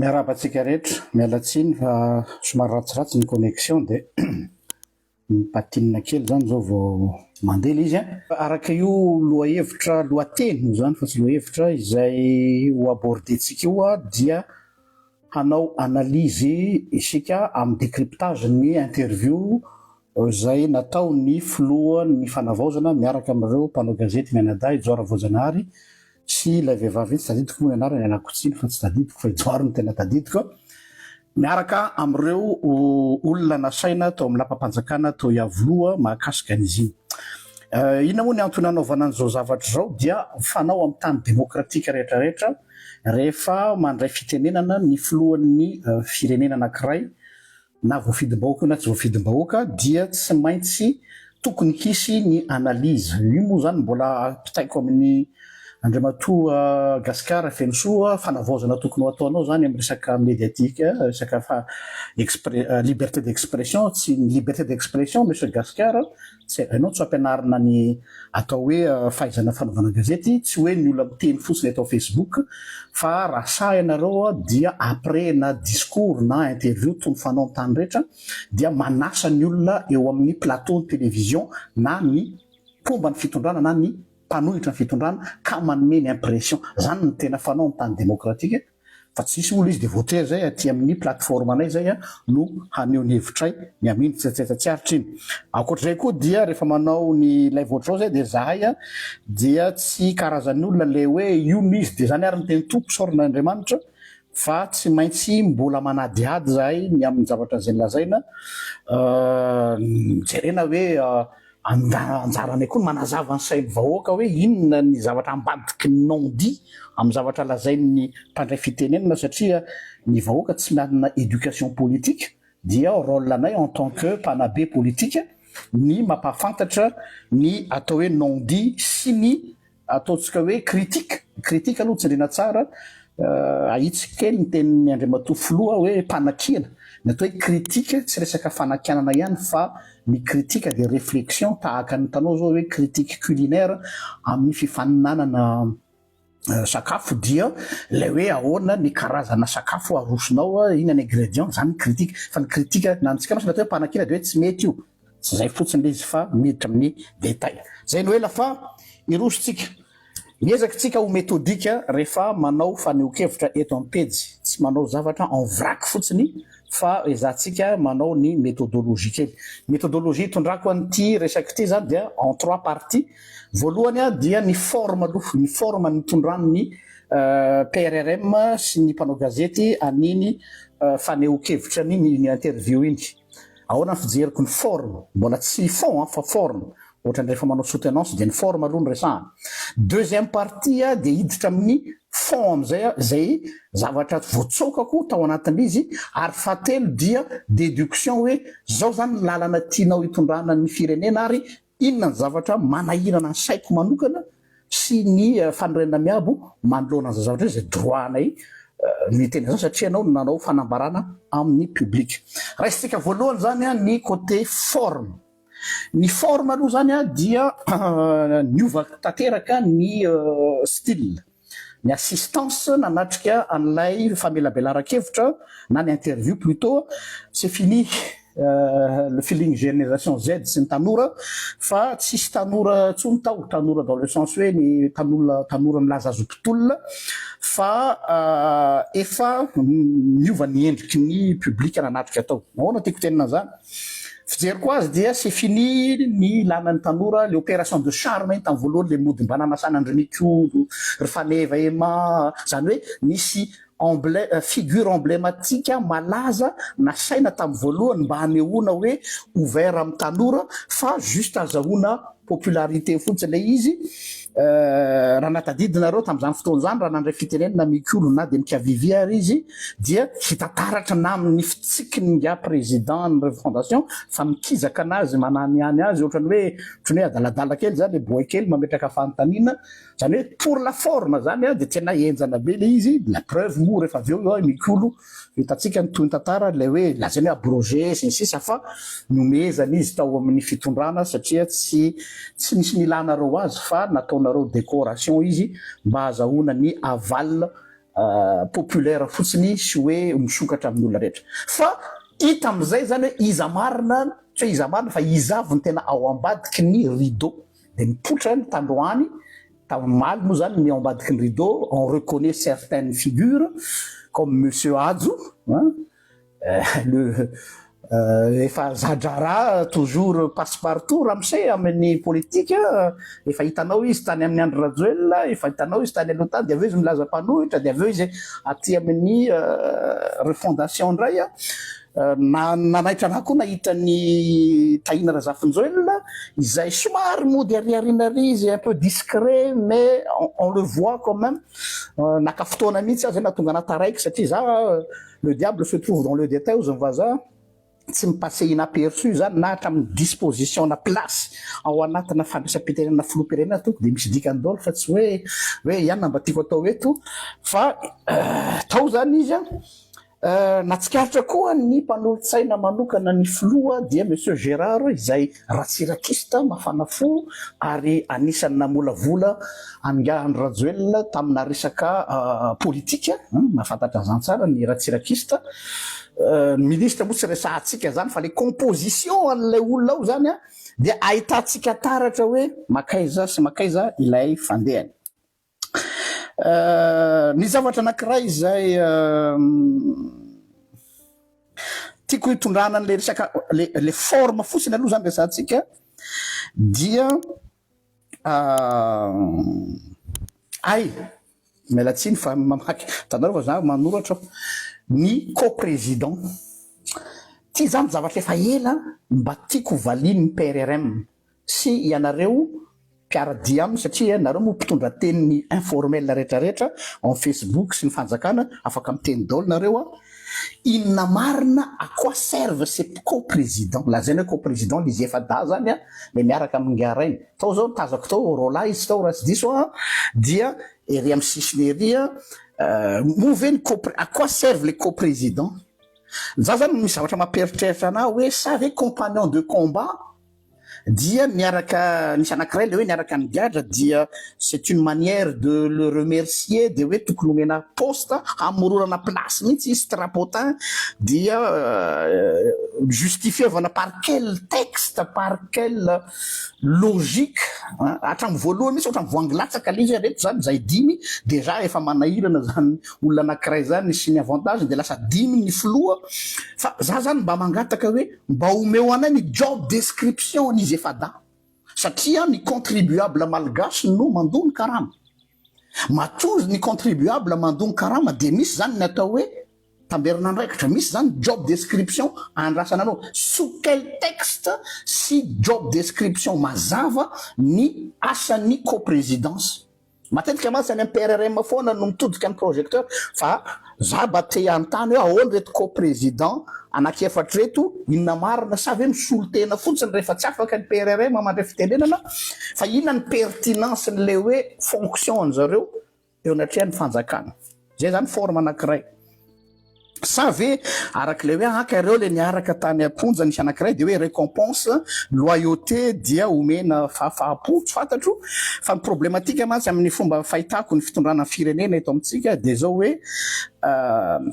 Miarahaba antsika rehetra, miala tsiny fa somary ratsiratsy ny connexion dia mi-patine kely zany zao vao mandeha ilay izy an. Araka io lohahevitra, lohateny moa zany fa tsy lohahevitra izay ho aborder-tsika io dia hanao analyse isika amin'ny décryptage ny interview izay nataon'ny filohan'ny fanavaozana miaraka amin'ireo mpanao gazety mianadahy Joara Voajanahary sy ilay vehivavy iny, tsy tadidiko moa ny anarany, ialako tsiny fa tsy tadidiko fa i Johary no tena tadidiko, miaraka amin'ireo olona nasaina tao amin'ny lapam-panjakana tao Iavoloha mahakasika an'izy iny. Inona moa ny antony hanaovana an'izao zavatra izao dia fanao amin'ny tany demokratika rehetra rehetra rehefa mandray fitenenana ny filohan'ny firenena anankiray na voafidim-bahoaka io na tsy voafidim-bahoaka dia tsy maintsy tokony hisy ny analyse. Io moa izany mbola ampitaiko amin'ny Andriamatoa Gascar Fenosoa, fanavaozana tokony ho ataonao izany amin'ny resaka médiatique, resaka fa liberté d'expression, tsy ny liberté d'expression Monsieur Gascar, Tsy hainao tsy ampianarina ny atao hoe fahaizana fanaovana gazety, tsy hoe ny olona miteny fotsiny eto Facebook fa raha sahy ianareo dia après na discours na interview toy ny fanao ny tany rehetra dia manasa ny olona eo amin'ny plateau ny télévision na ny mpomba ny fitondrana na ny mpanohitra ny fitondrana ka manome ny impression. Zany no tena fanao ny tany démocratique. Fa tsisy olo izy de voatery zay aty amin'ny plateforme anay zay no haneho ny hevitray ny amin'iny tsy tsy aritra iny. Ankoatr'izay koa dia rehefa manao ny live ohatr'izao zay dia zahay dia tsy karazan'ny olona le hoe io no izy de zany ary ny teny Tompo isaorana Andriamanitra fa tsy maintsy mbola manadihady zahay ny amin'ny zavatra izay nolazaina jerena hoe Anjaranay koa ny manazava ny sain'ny vahoaka hoe inona ny zavatra ambadiky ny non-dit amin'ny zavatra lazain'ny mpandray fitenenana satria ny vahoaka tsy manana éducation politique dia rôle anay en tant que mpanabe politique ny mampahafantatra ny atao hoe non-dit sy ny Ataontsika hoe critique, critique aloha tsindriana tsara, ahitsy kely ny tenin'ny Andriamatoa Filoha hoe mpanakiana, ny atao hoe critique tsy resaka fanakianana ihany fa ny critique dia réflexion tahaka ny hitanao zao hoe critique culinaire amin'ny fifaninanana sakafo dia ilay hoe ahoana ny karazana sakafo arosonao, inona ny ingrédients, zany ny critique, fa ny critique na antsika mantsy ny atao hoe mpanakiana dia hoe tsy mety io. Tsy izay fotsiny ilay izy fa miditra amin'ny détail. Izay no ela fa hirosontsika. Miezaka tsika ho méthodique rehefa manao fanehoan-kevitra eto amin'ny pejy. Tsy manao zavatra en vrac fotsiny fa ezahantsika manao ny méthodologie kely. Méthodologie itondrako an'ity resaka ity izany dia en trois parties. Voalohany dia ny forme aloha, ny forme nitondran'ny PRRM sy ny mpanao gazety an'iny fanehoan-kevitra iny, iny interview iny. Ahoana ny fijeriko ny forme, mbola tsy fond an fa forme, ohatran'ny rehefa manao soutenance dia ny forme aloha no resahana. Deuxième partie dia hiditra amin'ny fond amin'izay aho, izay zavatra voatsaokako tao anatin'ilay izy, ary fahatelo dia déduction hoe zao zany ny lalana tianao hitondrana ny firenena ary Inona ny zavatra manahirana ny saiko manokana sy ny fanorenana miabo manoloana an'izany zavatra izany, izay droit-nay ny miteny an'izany satria ianao no nanao fanambarana amin'ny public. Raisintsika voalohany izany ny côté forme. Ny forme aloha izany dia niova tanteraka ny style. Ny assistance nanatrika an'ilay famelabelaran-kevitra na ny interview plutot, c'est fini le feeling génération Z sy ny tanora fa tsisy tanora intsony tao, tanora dans le sens hoe ny tanora tanora milaza azy ho mpitolona fa efa niova ny endriky ny public nanatrika tao. Ahoana tiako tenina an'izany? Fijeriko azy dia c'est fini ny ilana ny tanora, le opération de charme iny tamin'ny voalohany le mody mba nanasana an-dry Mikolo, ry Faneva Emma, zany hoe nisy emblème, figure emblématique malaza nasaina tamin'ny voalohany mba hanehoana hoe ouvert amin'ny tanora fa juste azahoana popularité fotsiny ilay izy. Raha nahatadidy nareo tamin'izany fotoana izany raha nandray fitenenana Mikolo na dia mikaviavia ary izy dia hita taratra na amin'ny fitsikin'ny ingahy président ny refondation fa mikizaka anazy mananihany azy ohatran'ny hoe ohatran'ny hoe adaladala kely zany le boay kely mametraka fanontaniana zany hoe pour la forme zany dia tena henjana be le izy la preuve moa rehefa avy eo Mikolo Hitantsika ny tohin'ny tantara ilay hoe lazainy hoe abrogé sy ny sisa fa nomehezana izy tao amin'ny fitondrana satria tsy tsy nisy nilanareo azy fa nataonareo décoration izy mba hazahoana ny aval populaire fotsiny sy hoe misokatra amin'ny olona rehetra. Fa hita amin'izay zany hoe iza marina, tsy hoe iza marina fa iza avy no tena ao ambadiky ny rideau. Dia mipoitra ny tandroany, omaly moa zany ny ao ambadiky ny rideau, on reconnaît certaines figures comme Monsieur Hajo, hein, le efa za-draharaha toujours passe partout ramose amin'ny politika, efa hitanao izy tany amin'ny Andry Rajoelina, efa hitanao izy tany aloha tany, dia avy eo izy milaza mpanohitra, dia avy eo izy aty amin'ny refondation indray a. Na nanaitra anahy koa nahita ny Tahina Razafinjoelina izay somary mody ariariana ary izy, un peu discret, mais on le voit quand même. Naka fotoana mihitsy aho zay nahatonga anahy taraiky satria za, le diable se trouve dans le détail hozy ny vazaha, tsy mi-passer inaperçu zany na hatramin'ny disposition na place ao anatina fandraisam-pitenenana filoham-pirenena tonga dia misy dikany daholo fa tsy hoe ianona mba tiako atao eto fa tao zany izy a. Natsikaritra koa ny mpanolotsaina manokana ny filoha dia Monsieur Gérard izay ratsirakista mafana fo ary anisan'ny namolavola an'ingahy Andry Rajoelina tamina resaka politika, mahafantatra an'izany tsara ny ratsirakista. Ny ministra moa tsy resahantsika zany fa le composition an'ilay olona ao zany a dia ahitantsika taratra hoe makaiza sy makaiza ilay fandehany. Ny zavatra anankiray izay tiako hitondrana an'ilay resaka le forme fotsiny aloha zany resahantsika dia ay miala tsiny fa mamaky hitanareo fa za manoratra aho ny co-président ty zany zavatra efa ela mba tiako valian'ny PRRM sy ianareo mpiara-dia aminy satria nareo moa mpitondra teniny informel rehetrarehetra en Facebook sy ny fanjakana afaka miteny daholo nareo a inona marina, à quoi servent ces co-présidents? Lazaina hoe co-président le izy efa-dahy zany a le miaraka amin'ny rainy tao zao tazako tao roalahy izy tao raha tsy diso a dia ery amin'ny sisiny ery a moa ve ny co à quoi servent les co-présidents? Za zany misy zavatra mampieritreritra anahy hoe sa ve compagnon de combat dia miaraka nisy anankiray le hoe niaraka nigadra dia c'est une manière de le remercier de hoe tokony omena poste hamoronana place mihitsy izy strapotin dia justifievana par quel texte, par quelle logique? Hatramin'ny voalohany mihitsy ohatran'ny voangy latsaka le izy reto zany zay dimy déjà efa manahirana zany olona anankiray zany sy ny avantage de lasa dimy ny filoha. Fa za zany mba mangataka hoe mba omeo anay ny job description n'izy efa-dahy satria ny contribuable malgasy no mandoa ny karama. Matoa ny contribuable mandoa ny karama dia misy zany ny atao hoe tamberina andraikitra, misy zany job description andrasana anao. Sous quel texte sy job description mazava ny asan'ny coprésidence? Matetika mantsy any amin'ny PRRM foana no mitodika ny projecteur fa za mba te hanontany hoe ahoana reto coprésident anankiefatra reto, inona marina? Sa ve misolo tena fotsiny rehefa tsy afaka ny PRRM mandray fitenenana? Fa inona ny pertinence n'le hoe fonction an'zareo eo anatrehan'ny fanjakana zay zany? Forme anankiray sa ve arak'ilay hoe aka ireo le niaraka tany am-ponja nisy anankiray de hoe récompense loyauté dia omena fahafahapo? Tsy fantatro fa ny problématique mantsy amin'ny fomba fahitako ny fitondrana firenena eto amintsika de zao hoe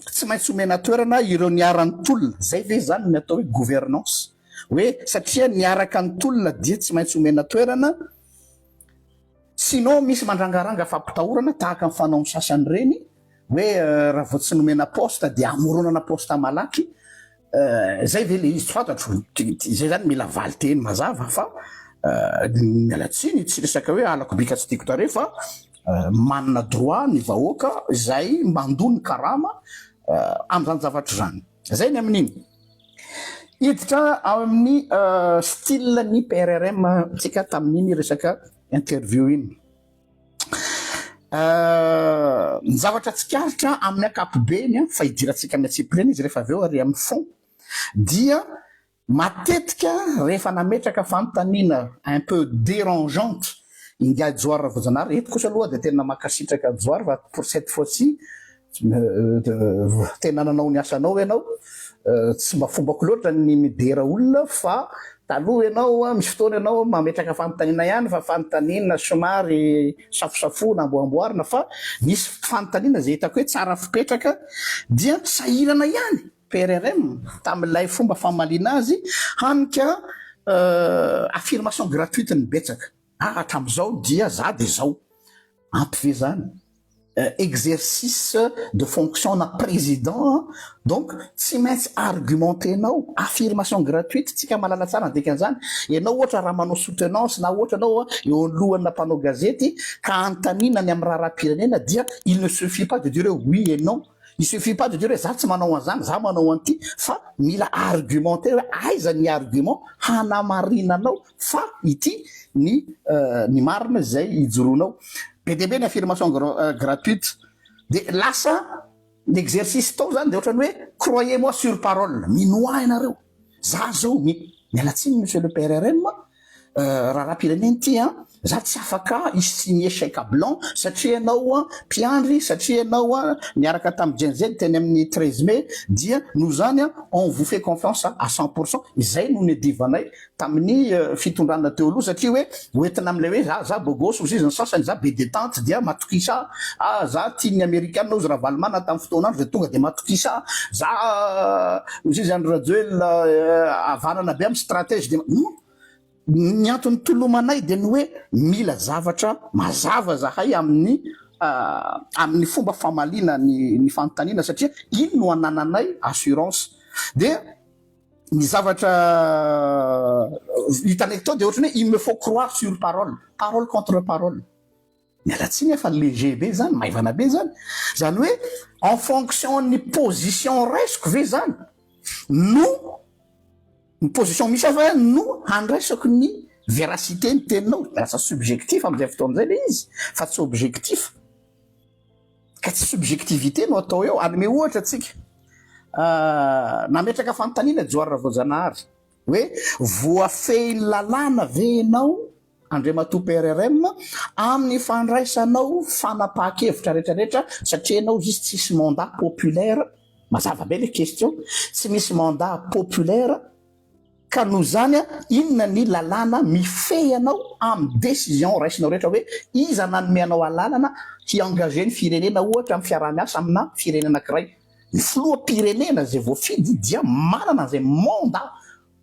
tsy maintsy omena toerana ireo niara-ny tolona zay ve zany ny atao hoe gouvernance hoe satria niaraka ny tolona dia tsy maintsy omena toerana? Sinon misy mandrangaranga fampitahorana tahaka ny fanao ny sasany reny hoe raha vao tsy nomena poste dia amoronana poste malaky zay ve le izy? Tsy fantatro zay zany, mila valiteny mazava fa miala tsiny, tsy resaka hoe alako bika tsy tiako tare fa manana droit ny vahoaka izay mandoa ny karama am'izany zavatra zany. Zay ny amin'iny. Hiditra ao amin'ny style ny PRRM tsika tamin'iny resaka interview iny. Ny zavatra tsikaritra amin'ny ankapobeny fa hidirantsika amin'ny antsipiriany izy rehefa avy eo ary amin'ny fond dia matetika rehefa nametraka fanontaniana un peu dérangeante ingahy Johary Ravoajanahary eto kosa aloha dia tena mankasitraka Johary fa pour cette fois-ci tena nanao ny asanao ianao. Tsy mba fombako loatra ny midera olona fa Taloha ianao, misy fotoana ianao mametraka fanontaniana ihany fa fanontaniana somary safosafoana, amboamboarina fa misy fanontaniana izay hitako hoe tsara fipetraka dia sahirana ihany PRRM tamin'ilay fomba famaliana azy hany ka affirmation gratuite ny betsaka. Ah hatramin'izao dia za dia zao. Ampy ve zany? Exercice de fonction na président donc tsy maintsy argumenter-nao, affirmation gratuite, tsika mahalala tsara ny dikan'izany, ianao ohatra raha manao soutenance na ohatra ianao eo anoloan'ny mpanao gazety ka anontaniana ny amin'ny raharaham-pirenena dia il ne suffit pas de dire hoe oui et non, il suffit pas de dire hoe za tsy manao an'izany, za manao an'ity fa mila argumenter hoe aiza ny argument hanamarinanao fa ity ny ny marina izay ijoroanao. Be dia be ny affirmation gratuite dia lasa ny exercice tao zany dia ohatran'ny hoe croyez moi sur parole, minoa ahy ianareo, za zao mi- miala tsiny monsieur le PRRM, Raharaham-pirenena ity an, za tsy afaka hi-signer chèque à blanc satria ianao an mpiandry, satria ianao an niaraka tamin'ny Gen Z teny amin'ny 13 mai, dia noho izany an on vous fait confiance à 100%, izay no niadivanay tamin'ny fitondrana teo aloha satria hoe hoentina amin'ilay hoe za za beau gosse hozy izy ny sasany, za be detente dia matokisa ahy, za tian'ny amerikana hozy Ravalomanana tamin'ny fotoan'andro dia tonga dia matokisa ahy, za hozy izy Andry Rajoelina havanana be amin'ny stratège dia non! Ny antony tolomanay dia ny hoe mila zavatra mazava zahay amin'ny amin'ny fomba famaliana ny ny fanontaniana satria iny no anananay assurance. Dia ny zavatra hitanay tao dia ohatran'ny hoe il me faut croire sur parole, parole contre parole. Miala tsiny aho fa léger be zany, maivana be zany. Zany hoe en fonction ny position raisiko ve zany no ny position misy ahy ve no handraisako ny véracité ny teninao? Lasa subjectif amin'izay fotoana izay ilay izy fa tsy objectif. Ka tsy subjectivité no atao eo. Hanome ohatra tsika. Nametraka fanontaniana Johary Ravoajanahary hoe voafehin'ny lalàna ve ianao Andriamatoa PRRM, amin'ny fandraisanao fanapahan-kevitra rehetra rehetra satria ianao izy tsisy mandat populaire, mazava be le question, tsy misy mandat populaire ka noho izany inona ny lalàna mifehy anao amin'ny décision raisinao rehetra hoe iza nanome anao alalana hi-engager ny firenena ohatra amin'ny fiaraha-miasa amina firenena anankiray, ny filoham-pirenena izay voafidy dia manana an'izay mandat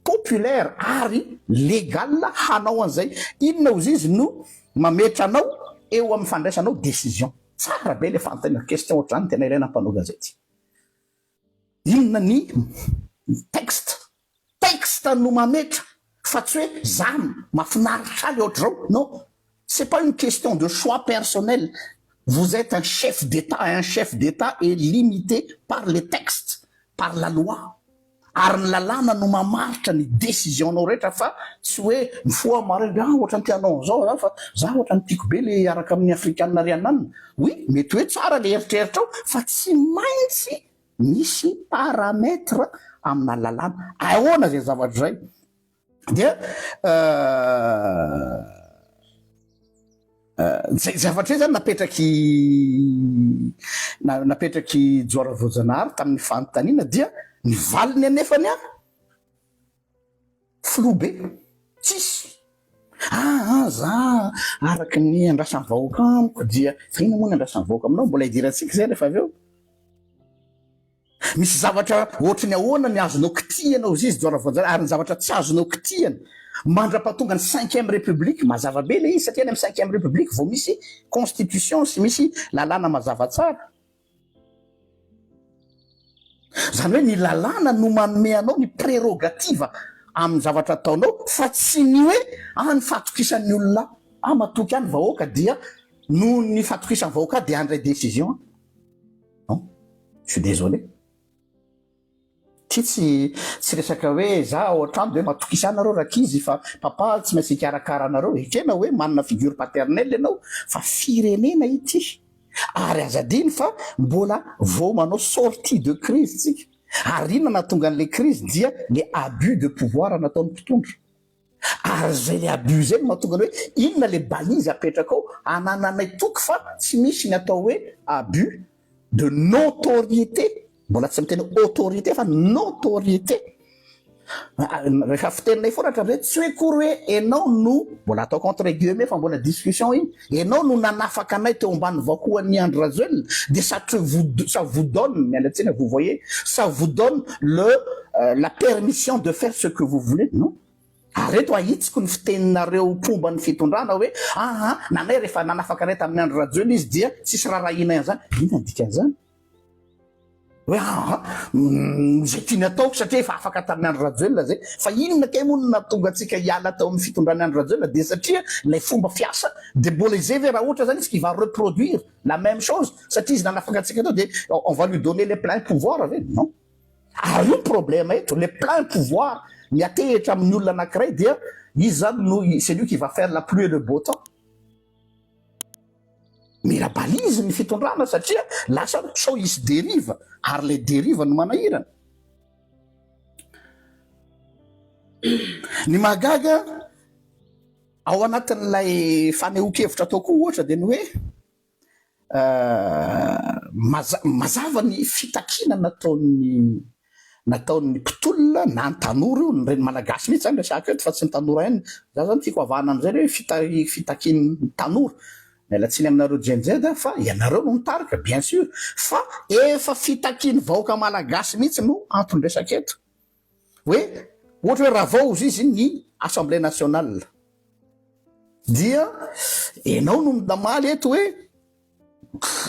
populaire ary légal hanao an'izay, inona ozizy no mametra anao eo amin'ny fandraisanao décision? Tsara be le fanontaniana, question ohatr'izany tena ilaina mpanao gazety. Inona ny texte? Texte no mametra fa tsy hoe za mahafinaritra ahy le ohatr'izao, non, c'est pas une question de choix personnel, vous êtes un chef d'Etat et un chef d'Etat est limité par les textes, par la loi. Ary ny lalàna no mamaritra ny décision-nao rehetra fa tsy hoe mifoha maraina dia ah ohatran'ny te hanao an'izao za fa za ohatran'ny tiako be le hiaraka amin'ny afrikana ry ananona. Oui, mety hoe tsara le eritreritrao fa tsy maintsy misy paramètre amina lalàna. Ahoana izay zavatra izay? Dia zay zavatra zay zany napetraky napetraky Johara Voajanahary tamin'ny fanontaniana dia ny valiny anefany an flou be, tsisy. Ah ah za araka ny andrasan'ny vahoaka amiko dia fa inona moa ny andrasan'ny vahoaka aminao? Mbola hidirantsika izay rehefa avy eo. Misy zavatra ohatry ny ahoana ny azonao kitihana hozy izy Johara Voajanahary ary ny zavatra tsy azonao kitihana mandra-pahatonga ny cinquième république, mazava be ilay izy satria any amin'ny cinquième république vao misy constitution sy misy lalàna mazava tsara. Izany hoe ny lalàna no manome anao ny prérogative amin'ny zavatra ataonao fa tsy ny hoe ah ny fahatokisan'ny olona ahy, ah matoky ahy ny vahoaka dia noho ny fahatokisan'ny vahoaka ahy dia handray décision aho. Non, je suis désolé. Ty tsy tsy resaka hoe za ao an-trano de hoe matokisa ahy nareo rankizy fa papa tsy maintsy hikarakara anareo. Ekena hoe manana figure paternelle ianao fa firenena ity. Ary aza adino fa mbola vao manao sortie de crise tsika. Ary inona nahatonga an'le crise dia le abus de pouvoir nataon'ny mpitondra. Ary zay le abus zay no mahatonga ny hoe inona le balise apetraka ao anananay toky fa tsy misy ny atao hoe abus de notoriété, mbola tsy miteny autorité fa notoriété. Rehefa fiteninay foana hatramin'izay, tsy hoe akory hoe enao no, mbola ataoko entre guillemets fa mbola discussion iny, enao no nanafaka anay teo ambany vahoan'i Andry Rajoelina, dia ça te vous, ça vous donne, miala tsiny vous voyez, ça vous donne le la permission de faire ce que vous voulez, non. Ary eto ahitsiko ny fiteninareo mpomba ny fitondrana hoe aa nanay rehefa nanafaka anay tamin'i Andry Rajoelina izy dia tsisy rarahianay an'izany, inona ny dikan'izany? Hoe aa izay tiany ataoko satria efa afaka tamin'i Andry Rajoelina zay. Fa inona kay moa no nahatonga antsika hiala tao amin'ny fitondran'i Andry Rajoelina dia satria ilay fomba fiasa dia mbola izay ve raha ohatra zany izy qui va reproduire la même chose satria izy nanafaka antsika tao dia on va lui donner les pleins pouvoirs ve? Non. Ary io ny problème eto, le plein pouvoir miatehitra amin'ny olona anankiray dia izy zany no c'est lui qui va faire la pluie et le beau temps. Mila balise ny fitondrana satria lasa sao hisy dérive ary ilay dérive no manahirana. Ny mahagaga ao anatin'ilay fanehoan-kevitra atao koa ohatra dia ny hoe mazava ny fitakiana nataon'ny nataon'ny mpitolona na ny tanora io, ny reny malagasy mihitsy zany resahako eto fa tsy ny tanora ihany, za zany tiako avahana amin'izay le hoe fita- fitakian'ny tanora, miala tsiny aminareo Gen Z fa ianareo no mitarika bien sur fa efa fitakian'ny vahoaka malagasy mihitsy no anton-dresaka eto hoe ohatra hoe ravao izy ny assemblée nationale dia enao no namaly eto hoe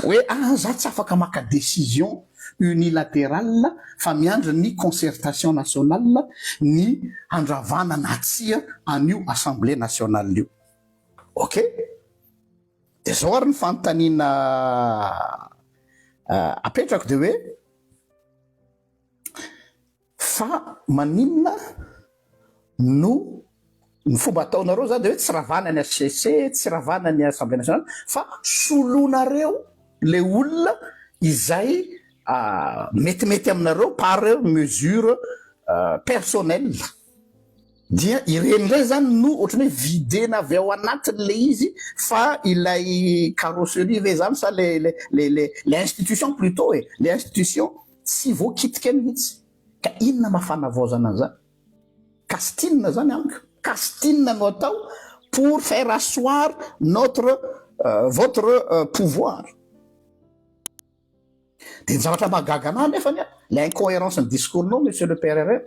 hoe ah za tsy afaka maka décision unilatérale fa miandry ny concertation nationale ny handravana na tsia an'io assemblée nationale io. Ok, de zao ary ny fanontaniana apetrako de hoe Fa maninona no ny fomba ataonareo zany de hoe tsy ravana ny HCC, tsy ravana ny Assemblée nationale fa solonareo le olona izay metimety aminareo par mesure personnelle. Dia ireny indray zany no ohatran'ny hoe videna avy ao anatiny le izy fa ilay carrosserie ve zany sa le le le le le institution plutôt e, le institution Tsy voakitika mihitsy. Ka inona maha fanavaozana an'izany? Casting zany amiko. Casting no atao pour faire asseoir notre votre pouvoir. Dia ny zavatra mahagaga anah nefany an, ilay incoherence ny discours-nao monsieur le PRRM.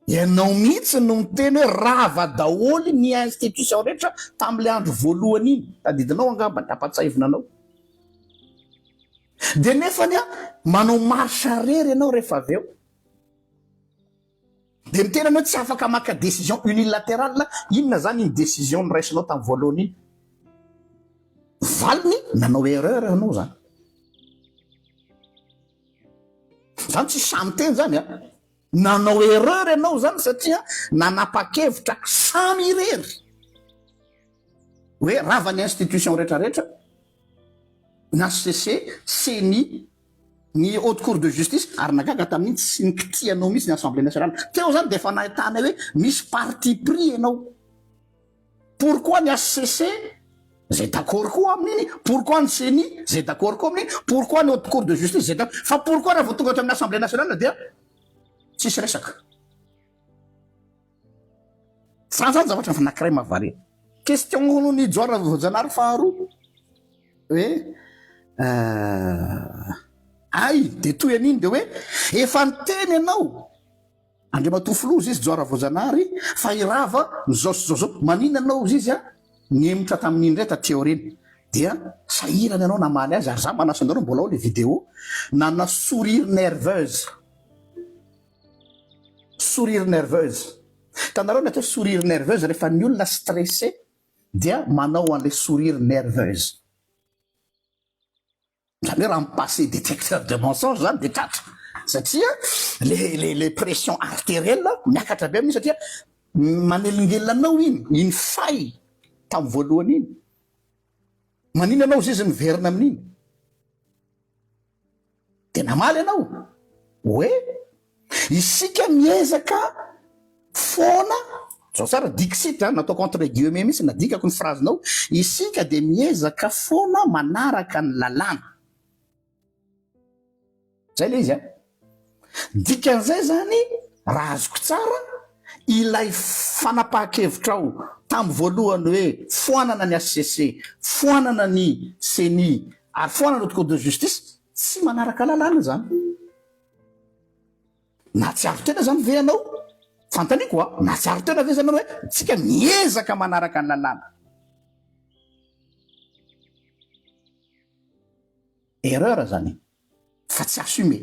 Ianao mihitsy no niteny hoe rava daholo ny institution rehetra tamin'ilay andro voalohany iny. Tadidinao angamba, ampahatsiahivina anao. Dia nefany an, manao marche arrière ianao rehefa avy eo. Dia miteny ianao hoe tsy afaka maka décision unilatérale, inona izany iny décision noraisinao tamin'ny voalohany iny? Valiny, nanao erreur ianao izany. Zany tsy sahy miteny zany a! Nanao erreur ianao zany satria nanapa-kevitra samy irery hoe rava ny institution retraretra, ny HCC, ceni, ny haute cour de justice ary nagaga tamin'iny tsy nikitihanao mihitsy ny assemblée nationale. Teo zany dia efa nahitana hoe misy parti pris ianao. Pourquoi ny HCC zay d'accord koa amin'iny, pourquoi ny ceni zay d'accord koa amin'iny, pourquoi ny haute cour de justice zay d'accord, fa pourquoi raha vao tonga ato amin'ny assemblée nationale dia tsisy resaka. Zany zany zavatra anakiray mahavariana. Question ny Johara Voajanahary faharoa hoe ay de toy an'iny de hoe efa niteny ianao Andriamatoa Filoha ozy izy Joa Ravoajanahary fa i Rava ny zao sy zao zao maninona anao ozy izy a nihemotra tamin'iny indray taty aoriana dia sahirana ianao namaly azy ary za manasa anareo mbola ao le vidéo nana sourire nerveuse sourire nerveuse hitanareo ny atao hoe sourire nerveuse rehefa ny olona stressé dia manao an'le sourire nerveuse. Zany hoe raha mi-passer detecteur de mensonge zany de tratra satria le le le pression artérielle miakatra be amin'iny satria manelingelina anao iny, iny fay tamin'ny voalohany iny. Maninona anao ozy izy miverina amin'iny? De namaly ianao hoe isika miezaka foana, zao tsara dixit a, nataoko entre guillemets mihitsy nadikako ny phrase-nao, isika dia miezaka foana manaraka ny lalàna. Zay le izy a. Dikan'izay zany Raha azoko tsara, ilay fanapahan-kevitrao tamin'ny voalohany hoe foanana ny HCC, foanana ny ceni ary foanana ny Haute Cour de Justice, tsy manaraka lalàna izany. Nahatsiaro tena izany ve ianao? Fanontaniako a! Nahatsiaro tena ve izany ianao hoe tsika miezaka manaraka ny lalàna? Erreur zany fa tsy assumer.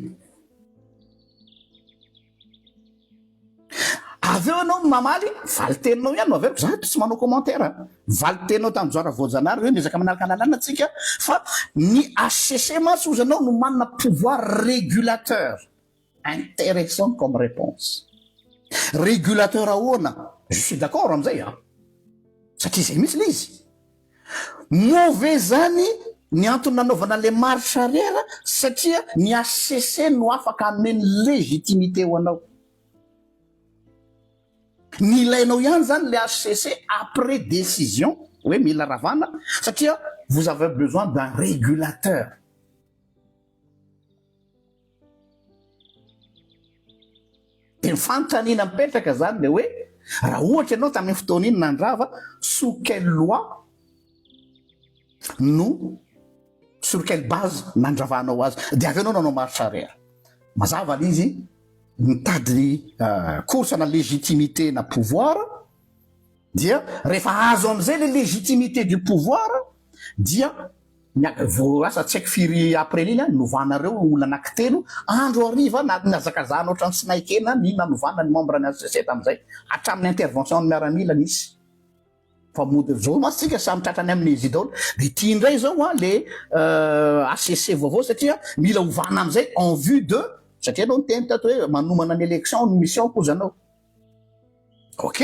Avy eo ianao mamaly, valin-teninao ihany no averiko, za eto tsy manao commentaire a! Valin-teninao tamin'i Johara Voajanahary hoe miezaka manaraka lalàna tsika fa ny HCC mantsy hozy ianao no manana pouvoir régulateur. Intéressant comme réponse. Régulateur ahoana? Je suis d'accord amin'izay an! Satria izay mihitsy ilay izy. Moa ve zany ny antony nanaovana le marche arrière satria ny HCC no afaka hanome ny légitimité ho anao? Ny ilainao ihany zany le HCC après décision hoe mila ravana satria vous avez besoin d'un régulateur. Dia ny fanontaniana mipetraka zany dia hoe raha ohatra ianao tamin'iny fotoana iny nandrava sous quelle loi no sur quelle base nandravanao azy dia avy eo anao nanao marche arrière. Mazava ilay izy mitady course na légitimité na pouvoir dia rehefa azo amin'izay le légitimité du pouvoir dia Vao asa tsy haiko firy april iny an, novanareo olona anaky telo andro hariva na nihazakazahana ohatran'ny tsy naikena ny nanovana ny membre ny HCC tamin'izay, hatramin'ny intervention ny miaramila nisy. Fa mody zao mantsy tsika samy tratran'ny amnésie daholo. Dia ity indray zao an le HCC vaovao satria mila ovana amin'izay en vue de, satria ianao niteny tato hoe manomana ny élection ny mission koa zanao. Ok!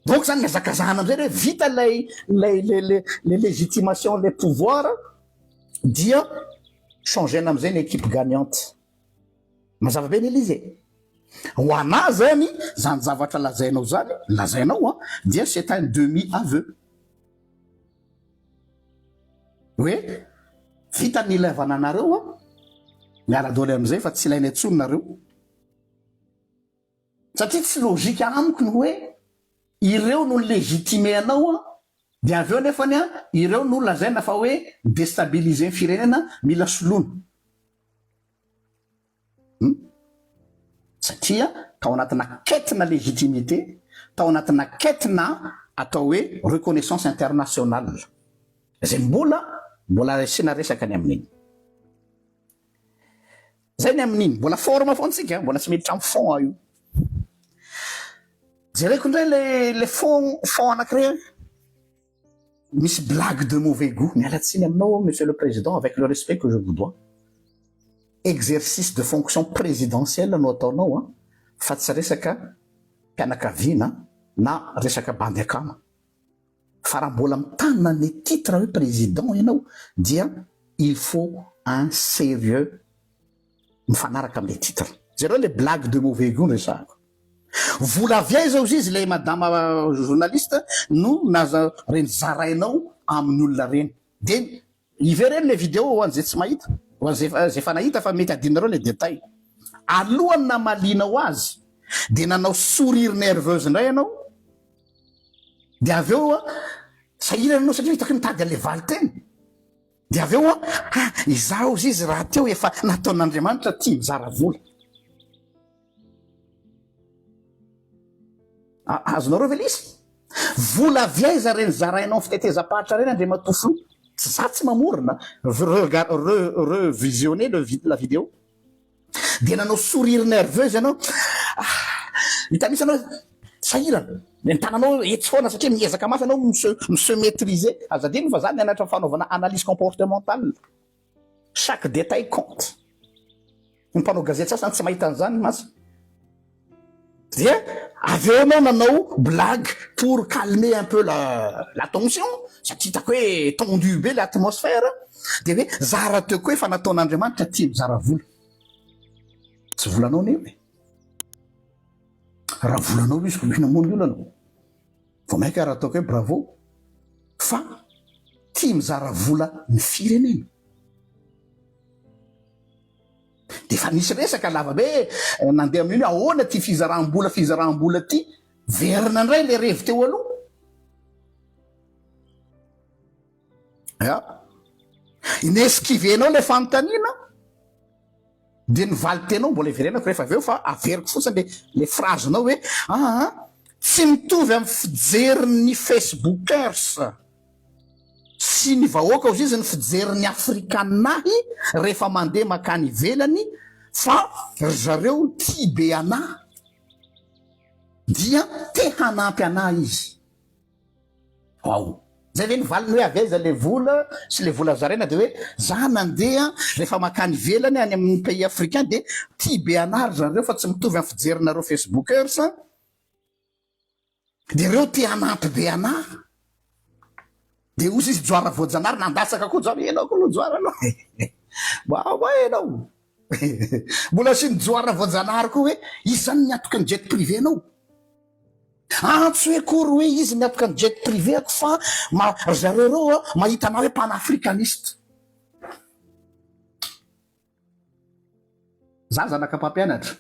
Donc zany mihazakazahana amizay hoe vita lay lay le le le légitimation le pouvoir dia changer-na amizay ny équipe gagnante. Mazava be anie le izy e! Ho anah zany, zany zavatra lazainao zany, lazainao an, dia c'est un demi aveu. Hoe vita ny ilaivana anareo an, miala daholo amizay fa tsy ilaina intsony nareo. Satria tsy logique amiko ny hoe ireo no ni-legitimer anao an, dia avy eo nefany an, ireo no lazaina fa hoe mi-destabiliser ny firenena, mila soloina. Hum. Satria tao anatina quête-na légitimité, tao anatina quête-na atao hoe reconnaissance internationale. Izay mbola, mbola asiana resaka ny amin'iny. Zay ny amin'iny. Mbola forme foana tsika, mbola tsy miditra amin'ny fond io. Jereko indray le le fond fond anankiray misy blague de mauvais goût. Miala tsiny aminao monsieur le président avec le respect que je vous dois. Exercice de fonction présidentielle no ataonao an, fa tsy resaka mpianakaviana na resaka bandy akama. Fa raha mbola mitana ny titre hoe président ianao dia il faut un sérieux mifanaraka amin'ilay titre. Jereo ilay blague de mauvais goût no resahako. Vola avy aiza ozy izy ilay madama journaliste no naza reny zarainao amin'ny olona reny. Dia ivereno ilay vidéo ho an'izay tsy mahita, ho an'izay efa nahita fa mety adinonareo ilay détail. Alohan'ny namalianao azy dia nanao sourire nerveuse indray ianao. Dia avy eo a, sahirana ianao satria hitako hoe mitady an'ilay valin-teny. Dia avy eo a, ha, izaho hozy izy rahateo efa nataon'Andriamanitra tia mizara vola. Azonareo ve ilay izy? Vola avy aiza ireny zarainao fitetezam-paritra ireny Andriamatoa Filoha? Tsy za tsy mamorona, revisionner le la vidéo. Dia nanao sourire nerveuse ianao, ah, hita mihitsy ianao hoe sahirana, ny tananao etsy foana satria miezaka mafy ianao mi se mi se maitriser, aza adino fa za nianatra fanaovana analyse comportementale, chaque détail compte, ny mpanao gazety sasany tsy mahita an'izany mantsy. Dia avy eo ianao nanao blague pour calmer un peu la la tension satria hitako hoe tendu be le atmosphère dia hoe za rahateo koa efa nataon'Andriamanitra tia mizara vola. Tsy volanao anie io e. Raha volanao izy ko inona moa ny olana? Vao mainka raha ataoko hoe bravo fa tia mizara vola ny firenena. Dia efa nisy resaka lava be nandeha amin'iny hoe ahoana ity fizaraham-bola fizaraham-bola ity. Verina indray ilay revy teo aloha. Ya. Ni-esquiver-nao ilay fanontaniana dia ny valin-teninao mbola hiverenako rehefa avy eo fa averiko fotsiny le le phrase-nao hoe aa tsy mitovy amin'ny fijerin'ny facebookers sy ny vahoaka ozy izy ny fijerin'ny afrikana ahy rehefa mandeha makany ivelany fa ry zareo tia be anah dia te hanampy anah izy. Ao. Zay ve ny valiny hoe avy aiza le vola sy le vola zaraina de hoe za nandeha rehefa makany ivelany any amin'ny pays africain de tia be anah ry zareo fa tsy mitovy amin'ny fijerinareo facebookers de reo te hanampy be anah de ozy izy Johara Voajanahary nandatsaka koa Johara enao koa aloha Johara aloha wawa enao mbola asian'i Johara Voajanahary koa hoe izy zany miantoka ny jet privé anao. Antso hoe akory hoe izy miantoka ny jet privé ako fa ma ry zareo reo a mahita anah hoe panafricaniste. Za zanaka mpampianatra,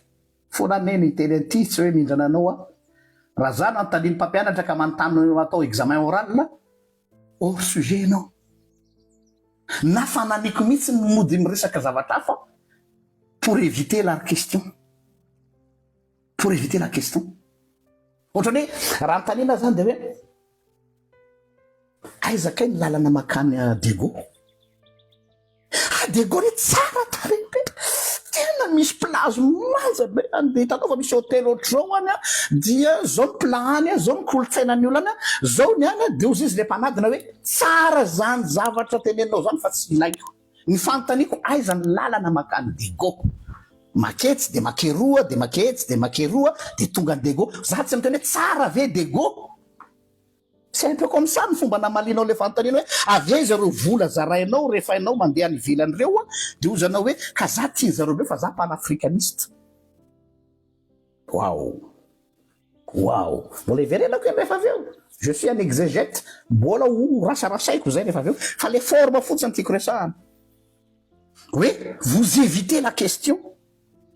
fona neny hiteny an'ity tsy hoe mindrana anao aho. Raha za nanontanian'ny mpampianatra ka manontany atao examen oral, hors sujet ianao. Na fanamiko mihitsy ny mody miresaka zavatra hafa pour éviter la question. Pour éviter la question. Ohatran'ny hoe raha anontaniana aho zany dia hoe aiza kay ny lalana mankany Diego? Ah Diego anie tsara tarehy be, tena misy plage manja be any dia hitanao fa misy hôtel ohatr'izao any an, dia zao ny plat any an, zao ny kolontsainan'ny olona any an, zao ny any an, dia hozy izy ilay mpanadina hoe tsara zany zavatra teneninao zany fa tsy ilaiko. Ny fanontaniako aiza ny lalana makany Diego? Maketsy dia makeroa dia maketsy dia makeroa dia tonga any Diego. Za tsy miteny hoe tsara ve Diego? C'est un peu comme ça ny fomba namalianao ilay fanontaniana hoe avy aiza ireo vola zarainao rehefa ianao mandeha any ivelany ireo dia hozy ianao hoe ka za tian'ny zareo be fa za panafricaniste. Waouh! Waouh! Mbola hiverenako eny rehefa avy eo. Je suis un exégète, mbola ho rasarasaiko izay rehefa avy eo, fa le forme fotsiny tiako resahana. Hoe vous évitez la question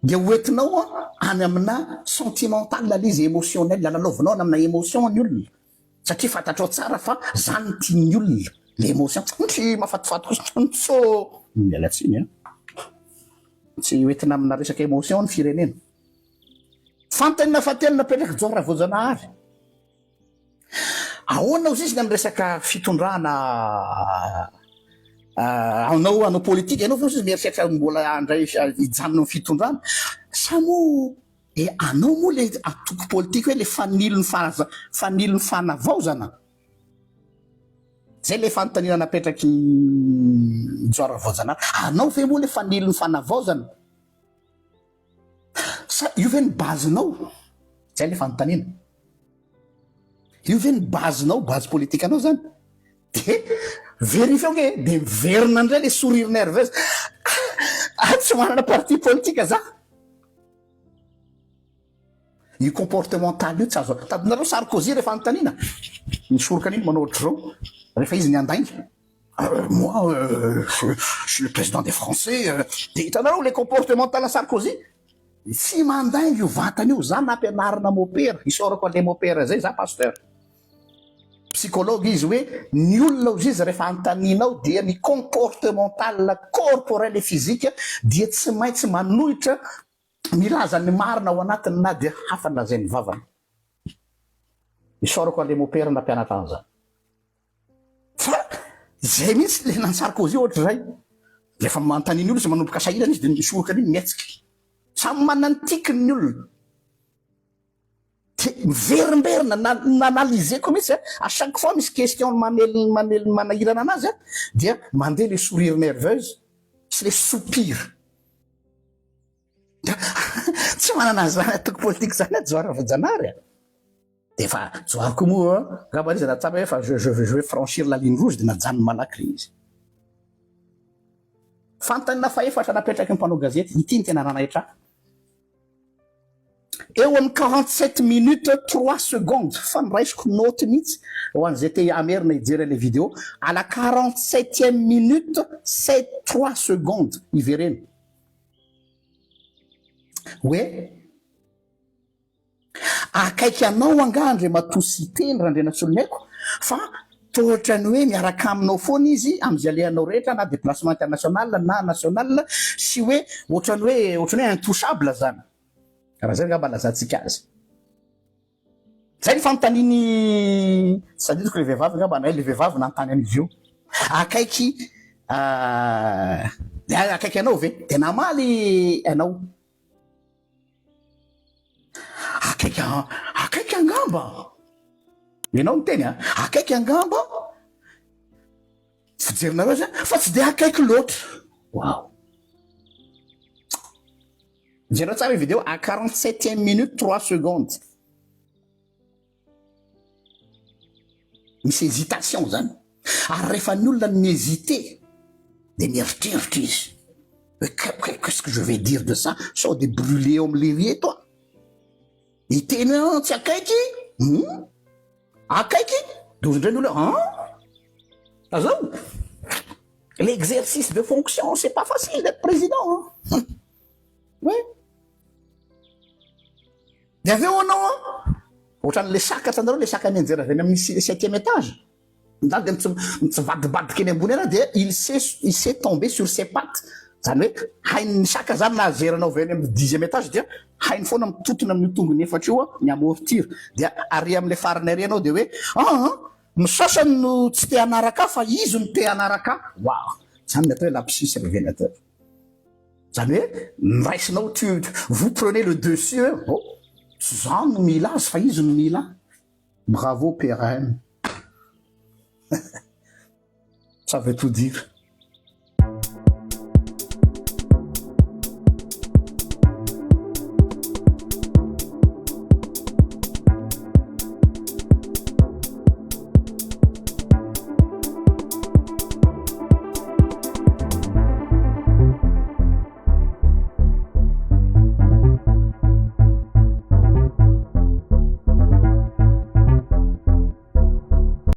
dia ho entinao any amina sentimental le izy, émotionnel, lalaovinao any amina émotion ny olona satria fantatrao tsara fa zany no tian'ny olona, le émotion, tsy mahafatifaty kosa, ntsô, miala tsiny an, tsy ho entina amina resaka émotion ny firenena. Fanontaniana fahatelo napetrak'i John Ravoajanahary. Ahoana ozy izy ny amin'ny resaka fitondrana anao hanao politika? Ianao ve ozy izy mieritreritra mbola handray hijanona amin'ny fitondrana? Sa moa e anao moa le antoko politika hoe le fanilo ny fahaza fanilo ny fanavaozana? Zay le fanontaniana napetrak'i John Ravoajanahary. Anao ve moa le fanilo ny fanavaozana? Sa io ve ny base-nao? Zay le fanontaniana. Io ve ny base-nao, base politique-nao zany? De verifieo nge e, de miverina indray le sourire nerveuse. Ah, tsy manana parti politique za. Io comportemental io tsy azo, tadidinareo Sarkozy rehefa anontaniana, nisoroka an'iny manao ohatr'izao, rehefa izy niandainga. Moi je suis le président des français de hitanareo le comportemental Sarkozy tsy mandainga io vatana io za nampianarina mopera isaorako an'le mopera zay za pasteur psychologue izy hoe ny olona ozy izy rehefa antaninao dia ny comportemental corporel et physique dia tsy maintsy manohitra milaza ny marina ao anatiny na dia hafa ny lazain'ny vavany isaorako an'le mopera nampianatra an'izany. Fa izay mihitsy le nan'i Sarkozy ohatr'izay. Rehefa manontanian'ny olona izy manomboka sahirana izy dia misoroka an'iny mihetsika. Samy manana ny tiako ny olona. Dia miverimberina na n'analyser-ko mihitsy a, à chaque fois misy question mamely mamely manahirana anazy a, dia mandeha le sourire nerveuse sy le soupir. Tsy manana an'izany antoko politika izany aho Johary Ravoajanahary a. Dia efa Johary koa moa angamba izy nahatsapa hoe efa je je je vais franchir la ligne rouge dia najanony malaky ilay izy. Fanontaniana fahefatra napetraky ny mpanao gazety, ity no tena nanaitra ahy. Eo amin'ny 47 minutes 3 secondes, fa noraisiko note mihitsy ho an'izay te hamerina hijery an'ilay vidéo, à la 47e minute 7 3 secondes, ivereno. Hoe akaiky anao angaha Andriamatoa Siteny Randrianasoloniaiko fa toa ohatran'ny hoe miaraka aminao foana izy amin'izay alehanao rehetra na déplacement international na national sy hoe ohatran'ny hoe ohatran'ny hoe intouchable zany. Raha zay angamba lazantsika azy. Zay ny fanontanian'i tsy tadidiko le vehivavy angamba na le vehivavy nanontany an'izy io. Akaiky dia akaiky anao ve? Dia namaly ianao. Akaiky akaiky angamba. Ianao niteny a, akaiky angamba fijerinareo zay fa tsy dia akaiky loatra. Wow. Jereo tsara io vidéo à 47e minute 3 secondes. Misy hésitation zany. Ary rehefa ny olona mi-hésiter dia mieritreritra izy. Hoe qu'est-ce que je vais dire de ça? Sao dia brûler eo amin'ny lery eto aho. Hiteny hoe ah, tsy akaiky? Hum? Akaiky? Dia hozy indray ny olona hoe ah? Azao? L'exercice de fonction, c'est pas facile d'être président. Hein? Oui. Dia avy eo anao an, ohatran'ilay saka, hitanareo ilay saka mianjera avy any amin'ny septième étage? Zany dia mitsivadibadika eny ambony eny dia il sait il sait tomber sur ses pattes. Zany hoe hain'ny saka zany na azeranao avy any amin'ny dixième étage dia hainy foana mitotona amin'io tongony efatra io ny amortir. Dia ary amin'ilay farany ary ianao dia hoe ah ny sasany no tsy te hanaraka ahy fa izy no te hanaraka ahy. Waouh! Zany ny atao hoe lapsus révélateur. Zany hoe ny raisinao tu vous prenez le dessus hoe oh tsy za no mila azy fa izy no mila ahy. Bravo PRM. Ça veut tout dire.